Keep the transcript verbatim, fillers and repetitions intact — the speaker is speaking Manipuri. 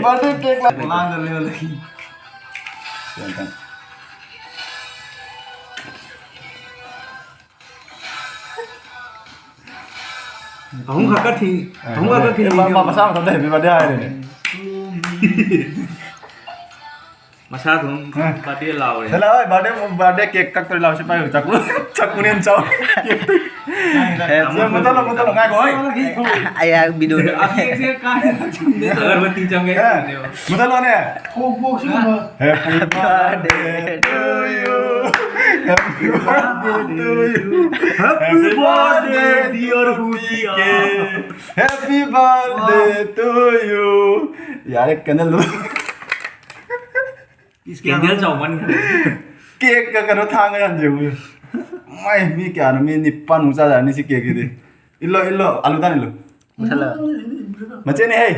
Birthday cake ꯂꯥꯛ ꯃꯃꯥꯡꯗ ꯂꯩꯕ ꯂꯩ꯫ ꯑꯍꯨꯝ ꯈꯛ ꯀꯛꯈꯤ꯫ ꯑꯍꯨꯝ ꯈꯛ ꯀꯛꯈꯤ꯫ ꯑꯦ, ꯃꯥ, ꯃꯥ ꯃꯁꯥ ꯃꯊꯟꯇ happy birthday ꯍꯥꯏꯔꯦꯅꯦ꯫ ꯃꯁꯥ ꯑꯗꯨꯝ ꯑ꯫ Birthday ꯂꯥꯎꯔꯦ꯫ ꯁꯤꯂꯥꯎ, ꯍꯣꯏ, birthday, birthday cake ꯀꯛꯇ꯭ꯔꯗꯤ ꯂꯥꯎ, ꯁꯤ ꯄꯥꯏꯌꯨ, ꯆꯥꯛꯀꯨ, ꯆꯥꯛꯀꯨꯅ ꯍꯦꯟꯅ ꯆꯥꯎ꯫ ꯑꯦ, ꯃꯨꯊꯠꯂꯣ, ꯃꯨꯊꯠꯂꯣ, ꯉꯥꯏꯈꯣ, ꯍꯣꯏ꯫ ꯑꯩ ꯕꯤꯗꯨꯅ꯫ ꯑ, cake ꯁꯦ ꯀꯥꯏꯗ ꯊꯝꯗꯣꯏꯅꯣ? ꯑꯒꯔꯕꯠꯇꯤ ꯆꯪꯒꯦ ꯑꯦ, ꯇꯧꯕꯅꯦꯕ꯫ ꯃꯨꯊꯠꯂꯣꯅꯦ꯫ ꯈꯣꯡꯄꯣꯛ ꯁꯤꯒꯨꯝꯕ꯫ Happy birthday to you. Happy birthday to you. Happy birthday, dear ꯍꯨꯏꯌꯥ꯫ Happy birthday to you. ꯌꯥꯔꯦ, candle ꯗꯣ꯫ Candle ꯆꯥꯎꯃꯟꯈ꯭ꯔꯦ꯫ Cake ꯀ ꯀꯩꯅꯣ ꯊꯥꯡꯒ ꯌꯥꯟꯁꯦ꯫ ꯃꯥꯏ, ꯃꯤ ꯀꯌꯥꯅꯣ? ꯃꯤ ꯅꯤꯄꯥꯟꯃꯨꯛ ꯆꯥꯖꯥꯔꯅꯤ ꯁꯤ cake ꯁꯤꯗꯤ꯫ ꯏꯜꯂꯣ, ꯏꯜꯂꯣ, ꯑꯂꯨ ꯇꯥꯟ ꯏꯜꯂꯣ꯫ ꯃꯨꯊꯠꯂꯣ꯫ ꯃꯆꯦꯅꯦ ꯍꯦ꯫